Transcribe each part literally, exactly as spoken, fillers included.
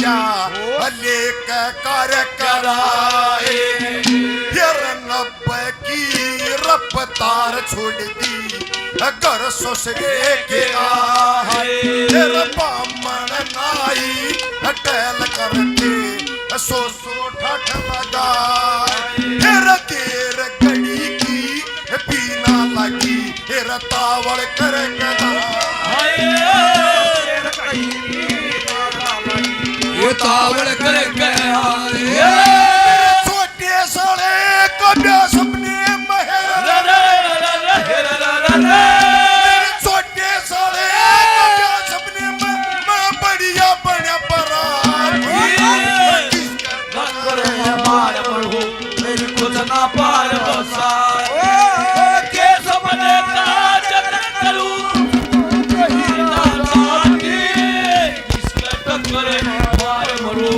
क्या लेके कर कराए। फिर नब्बे की रफ्तार छोड़ दी, घर ससुरे के आए। फिर बामण नाई टहल करते सो सो ठठ लगाए। फिर देर घड़ी की पीना लगी, तेरा तावल करे कदा। हाय, ये तावल करे कदा। छोटे साले को ब्याह सपने में। छोटे साले को ब्याह सपने में, मैं बढ़िया बना परा। टक्कर है मार मरो, मेरी कुछ ना पार बसा। ओ, के सपने का जतन करूं, कहीं ना जाती। इसका टक्कर है मार मरो,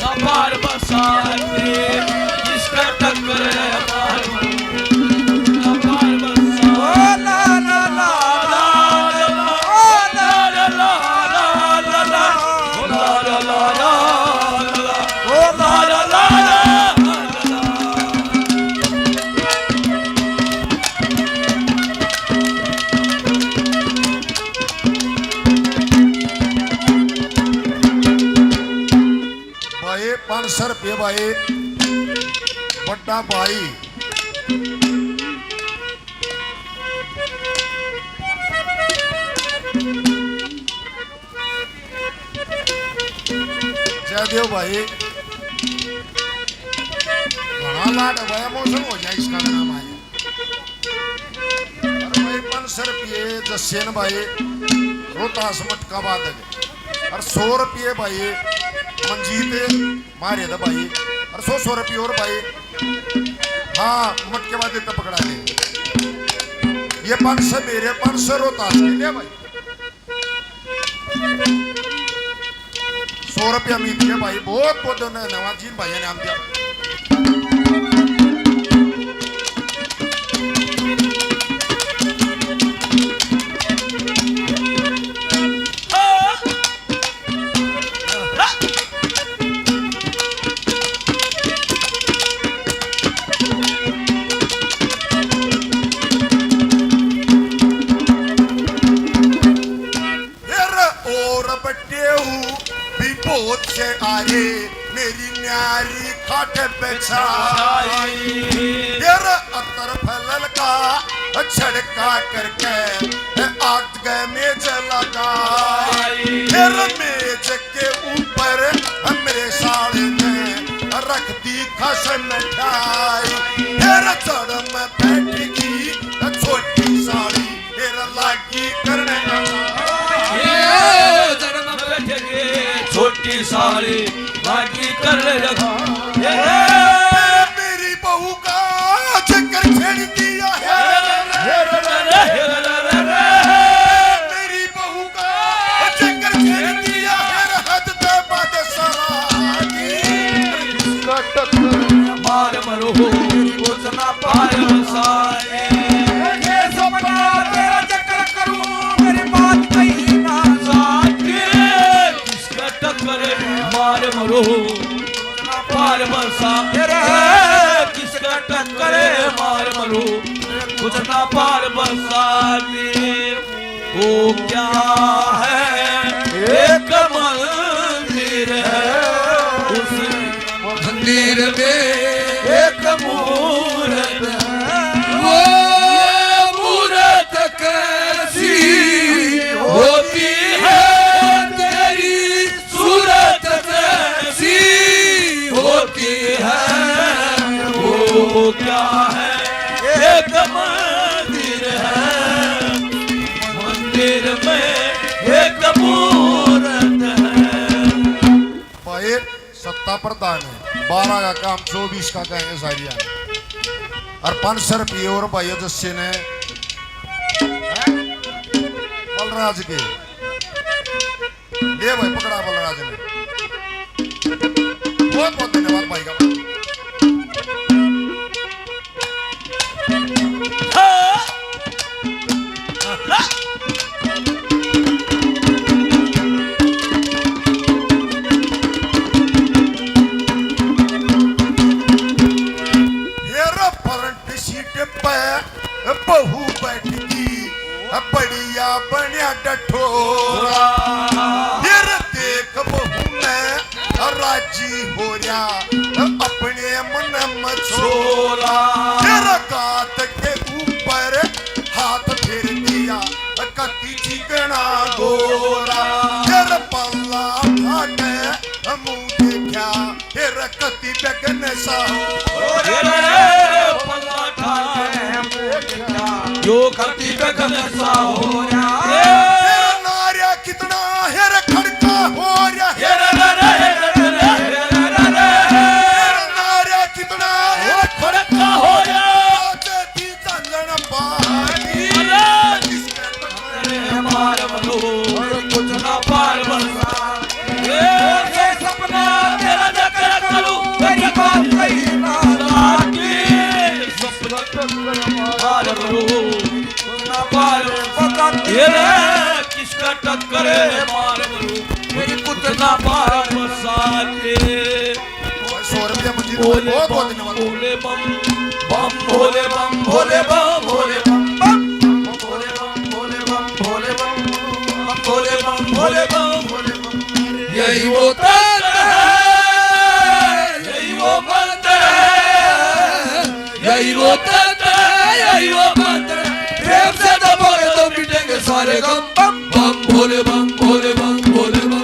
ना पार बसा। इसका टक्कर है मार मरो, ना पार बसा। ओ, ला, ला, ला, ला, ला, ला, ओ, ला, ला, ला, ला, ला, ला, ला। भाई, पाँच सौ रुपये भाई, बड़ा भाई। जय देव भाई, घणा लाड भाई, emotion हो जाए इसका नाम आया। अरे भाई, पाँच सौ रुपये जस्सेन भाई, रोहतास मटका बादल, और सौ रुपये भाई मंजीत मारे दा भाई, और सौ, सौ रुपये और भाई। हाँ, मटके वाले तो पकड़ा ले। ये पाँच सौ मेरे, पाँच सौ रोहतास के, ले भाई। सौ रुपया मीत के भाई, बहुत बहुत धन्यवाद जी भाइयों ने हम दिया। फिर और बटेऊ भी बहुत से आए, मेरी न्यारी खाट बिछाई। फिर अतर फलल का छड़का करके आग गए मेज लगाई। फिर मेज के ऊपर मेरे साले ने रख दी खस मिठाई। फिर चढ़ में बैठ गई छोटी साली, फिर लागी करने लगा। ए, चढ़ में बैठ गई छोटी साली, लागी करने लगा। ए, मेरी बहू का चक्कर छेड़ दिया है। मेरी बहू का चक्कर छेड़ दिया है, हद पे बात सारा। इसका टक्कर मार मरो, कुछ ना पार साए। ये सपना तेरा चक्कर करूं, मेरी बात कहीं ना साए। इसका टक्कर मार मरो, पार बरसा तेरे, किसका टक्कर मार मरो, कुछ ना पार बरसा दे। वो क्या है, एक मंदिर है, उस मंदिर में एक मूरत है। वो मूरत कैसी होती है तेरी सूरत कैसी होती है, वो क्या है? एक मंदिर है, मंदिर में एक मूरत है। भाई, सत्ता प्रधान है, बारह का काम चौबीस का कहेंगे सारिया। और पाँच सौ रुपये और भाई जस्से ने, हैं? बलराज के। ले भाई, पकड़ा बलराज ने। बहुत बहुत धन्यवाद भाई का। जी हो रहा अपने मन में छोरा। छोरा। फिर कात के ऊपर हाथ फेर दिया, कति चिकना गोरा। फिर पल्ला उठा के मुंह देखा, फिर कति बेगन सा हो। ओ रे रे, पल्ला उठा के मुंह देखा, यो कति बेगन सा हो रहा। फिर नारिया कितना हेर खड़का हो रहा। हेर रे रे, हेर रे रे, हेर रे रे। नारे कितना हेर खड़का हो रहा। चांदन पानी। अरे, किसके मार मरो, कुछ ना पार बरसा। ये सपना तेरा जकर करूं, मेरी बात कही ना लागी। सपना मार मरो, कुछ ना पार बरसा। ये किसका टक्कर है मार मरो, मेरी कुछ ना पार बरसाते। भाई, सौ रुपया मंजीत भाई, बहुत बहुत धन्यवाद। भोले बम, बम भोले बम, भोले बम, भोले बम, बम भोले बम, भोले बम, भोले बम, बम भोले बम, भोले बम, भोले बम। यही वो तंत्र है, यही वो मंत्र है, यही वो तंत्र है, यही वो मंत्र है। प्रेम से दबोगे तो मिटेंगे सारे गम। बम बम भोले बम, भोले बम, भोले बम।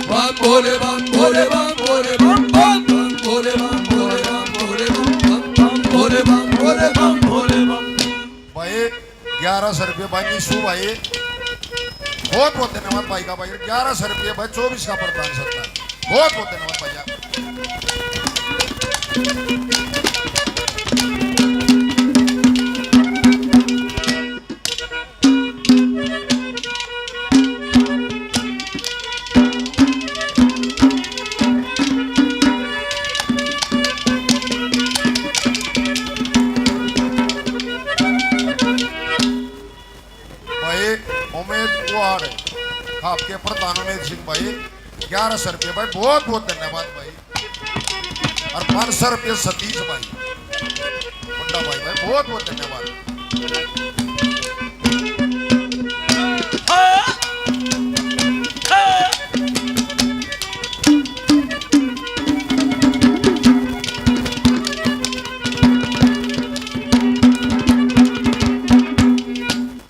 बम भोले बम, भोले बम, भोले बम, बम बम भोले बम, भोले बम, भोले बम। बम बम भोले बम, भोले बम, भोले बम, भोले बम। भाई, ग्यारह सौ रुपये भाई निशु भाई, बहुत बहुत धन्यवाद भाई का। भाई, ग्यारह सौ रुपये भाई, चौबीस का प्रदान सकता है। बहुत बहुत धन्यवाद भैया। भाई उमेद कुहाड़, आपके प्रधान उमेद सिंह भाई, ग्यारह सौ रुपये भाई, बहुत बहुत धन्यवाद भाई। और पाँच सौ रुपये सतीश भाई, मुंडा भाई, भाई बहुत बहुत धन्यवाद।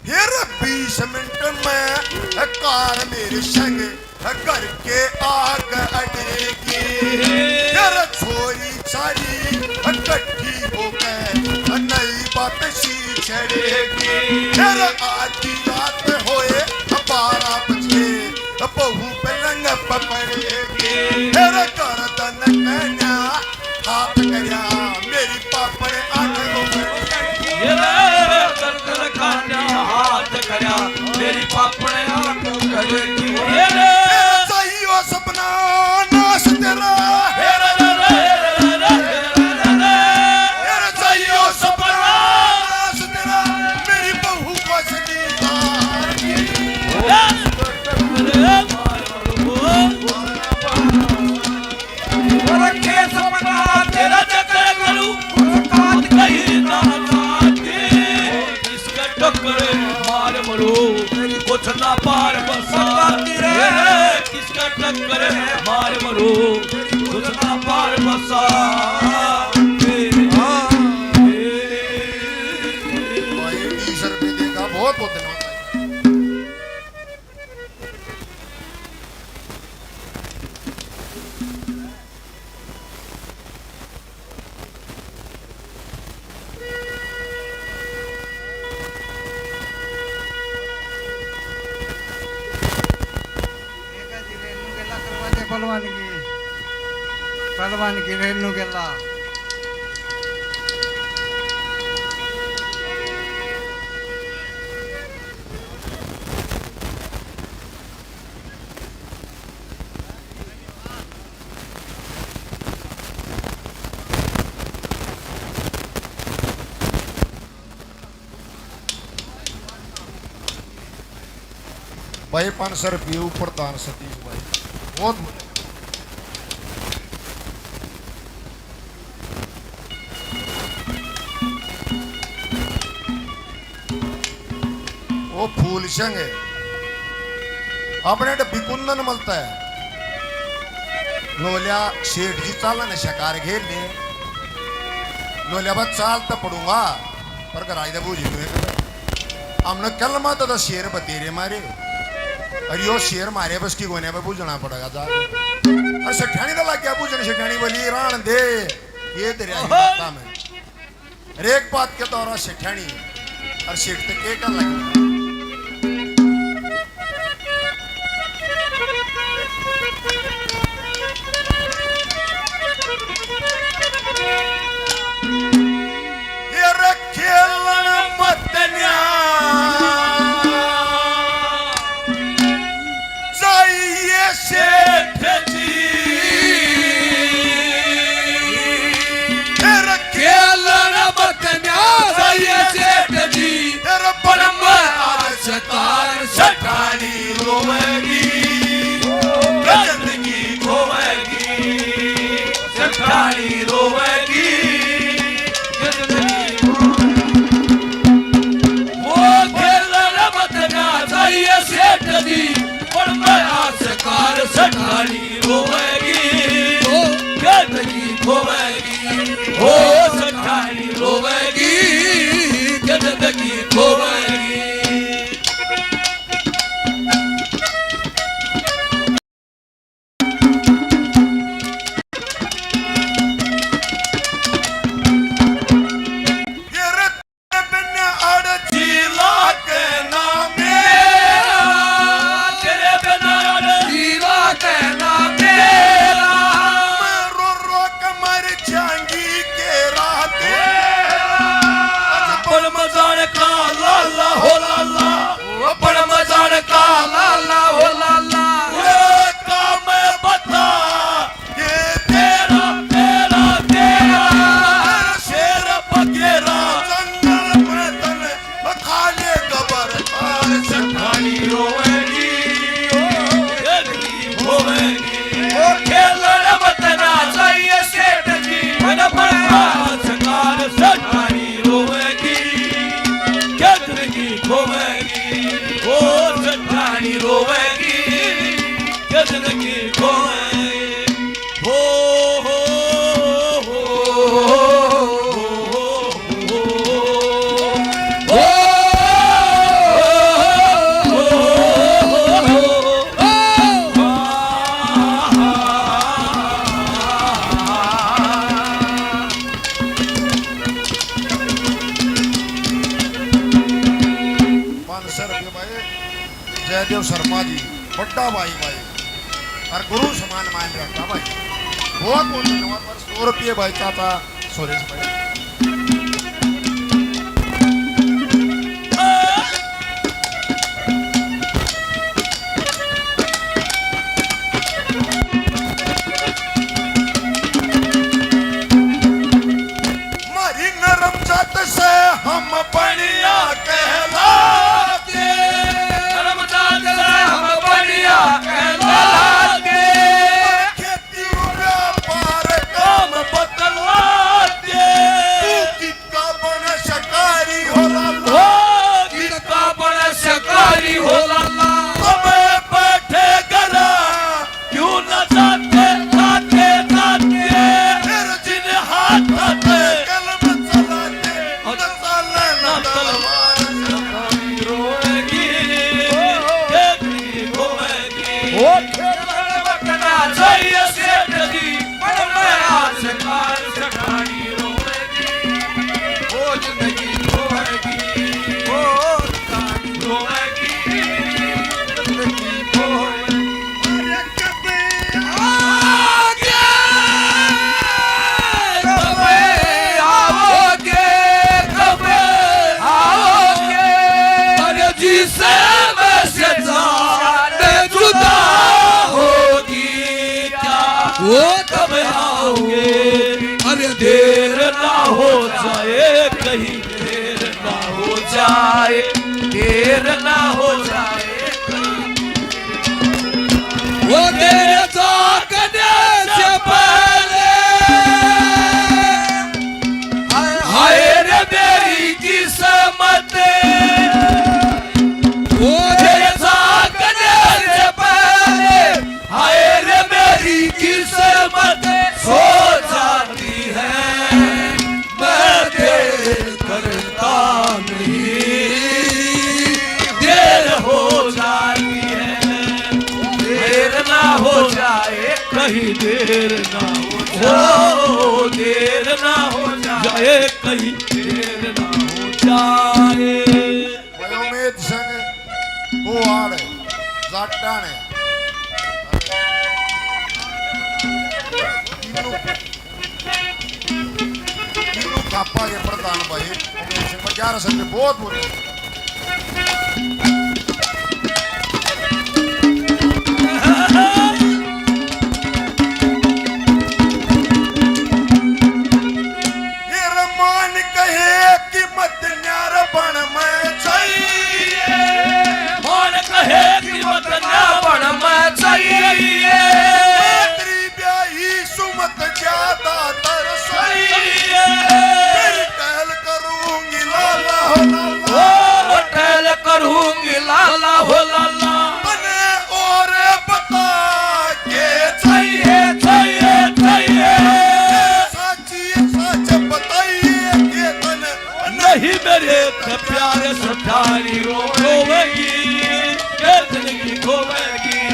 फिर बीस मिनट में कार मेरे संग घर के आग अड़ेगी। फिर छोरी सारी इकट्ठी होकर नई बात सी छड़ेगी। फिर आधी रात होए बारह बजे, बहू पलंग पर पड़ेगी। फिर गर्दन कन्या हाथ करया, मेरी पापड़ आंख को ये रे गर्दन कन्या हाथ करया, मेरी पापड़ आंख करेगी। ये रे चाहियो सपना नाश तेरा। ये रे, ये रे चाहियो सपना नाश तेरा, मेरी बहू को सदी आएगी। रखे सपना तेरा चक्कर करूं, मुस्कान कहीं ना जाके। किसका टक्कर मार मरो, कुछ ना पार बसा। किसका टक्कर मार मरो, कुछ ना पार बसा। भाई, बीस रुपये देगा, बहुत बहुत धन्यवाद भाई। पहलवान की, पहलवान की रेनू गेला। भाई, पाँच सौ रुपये ऊपर दान सतीश भाई, बहुत बढ़िया। वो फूल सिंह है, अपने डब्बी कुंदन मलता है। नोल्या, सेठ जी चाल ने शिकार घेर ले। नोल्या, बस चाल तो पड़ूंगा, पर घर आई दे बूझी तू एक। हमने कलमा तो, तो शेर बतेरे मारे, और यो शेर मारे बस की कोने पे बूझना पड़ेगा जा। और सेठानी तो लग गया बूझने, सेठानी बोली, "राण दे, ये तेरे आई बाता में।" हर एक बात के दौरा सेठानी और सेठ ते के कर लगे। ये रखे लण मत न्या। चाहिए सेठ जी, तेरा खेलण बतन्या चाहिए सेठ जी, तेरा पर मैं आज सतार सठानी रोवेगी, गजन की खोवेगी, सठानी रोवेगी, गजन की वो खेलण बतन्या चाहिए सेठ जी, पर मैं आज सतार सठानी रोवेगी, ओ गजन की खोवेगी। ओ सठानी रोवेगी, के जिंदगी खोवेगी। ये रे बिन अड़ जिला के ना मेरा, तेरे बिन अड़ जिला के ना मेरा। मैं रो रो के मर जाएंगी के रात। अपन मजान का लाला हो लाला, अपन मजान का लाला हो लाला। वो काम बता ये तेरा, तेरा, तेरा, शेर बगेरा, जंगल में तने खा ले गबर, तार सठानी रोवेगी, ओ तेरी होवेगी। ओ खेलण बतना चाहिए सेठ जी, मन बड़ा सकार सठानी रोवेगी, के जिंदगी खोवेगी, ओ सठानी रोवेगी, के जिंदगी खोवेगी। हो, हो, हो, हो, हो, हो। पाँच सौ रुपये भाई। जयदेव शर्मा जी, बड़ा भाई, भाई, और गुरु समान मान रखा भाई। बहुत बहुत धन्यवाद। पर सौ रुपये भाई चाचा सुरेश भाई। मारी नरम जात से हम बढ़िया कहलाते। नरम जात से हम बढ़िया कहलाते। खेती व्यापार काम बतलाते। तू किसका बन शिकारी हो लाला। ओ किसका बन शिकारी हो लाला। अब बैठे गला क्यों ना जाते, जाते, जाते। फिर जिन हाथ पे कलम चलाते, और चले ना तलवार, सठानी रोएगी, ओ, ओ, ओ। देखनी होएगी। ओ, खेलण बतना चाहिए सेठ जी, पर मैं आज कार सठानी रोएगी। ओ, जिंदगी रोएगी, ओ, रोएगी, जिंदगी रोएगी। अरे कब आओगे, कब आओगे, कब आओगे? अरे जिसे मैं से जान जुदा होगी क्या? वो कब आओगे? अरे देर ना हो जाए कहीं, देर ना हो जाए, देर ना हो जाए। वो तेरे जागने से पहले, हाय रे मेरी किस्मत। वो तेरे जागने से पहले, हाय रे मेरी किस्मत। कहीं देर ना हो जाए, देर ना हो जाए, कहीं देर ना हो जाए। भाई उमेद सिंह को आड़ जाटा ने तीनों, तीनों खापा के प्रधान भाई उमेद सिंह ग्यारह सौ बहुत बहुत। ये रमान कहे कि मत न्यार बन मैं चाहिए, मान कहे कि मत न्यार बन मैं चाहिए। तेरी ब्याही सुमत ज्यादा तरसई है। फिर टहल करूंगी लाला हो लाला। ओ, टहल करूंगी लाला हो लाला। तने और बता के चाहिए, चाहिए, चाहिए। साची सच बताइए के तने नहीं मेरे ते प्यार सठारी रोवेगी, के जिंदगी खोवेगी।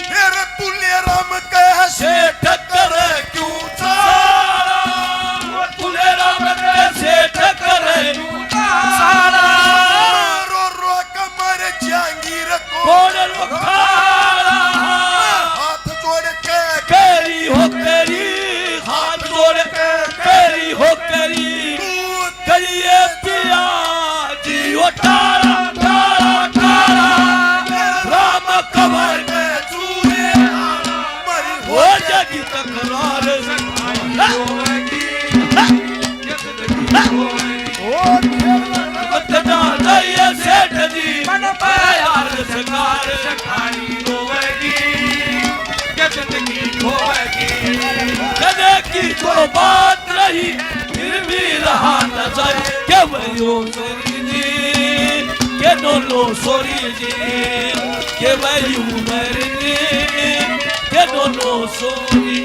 फिर तुले राम कह सेठ करे क्यों चाला? तुले राम कह सेठ करे क्यों चाला? रो रो कमर जहांगीर को कौन रुखाला? हाथ जोड़ के केरी हो केरी, हाथ जोड़ के केरी हो केरी। करिए पिया जी ओ टारा, टारा, टारा। राम कमर के चूरे मरी हो जाएगी तकरार। मत जाना ये सेठ जी, मन पे यार सरकार। रोवेगी, के जिंदगी खोवेगी। कदे की तो बात रही, फिर भी रहा न जाए। के वही ओ सोरी जी, के दोनों सोरी जी, के वही उमर जी, के दोनों सोरी।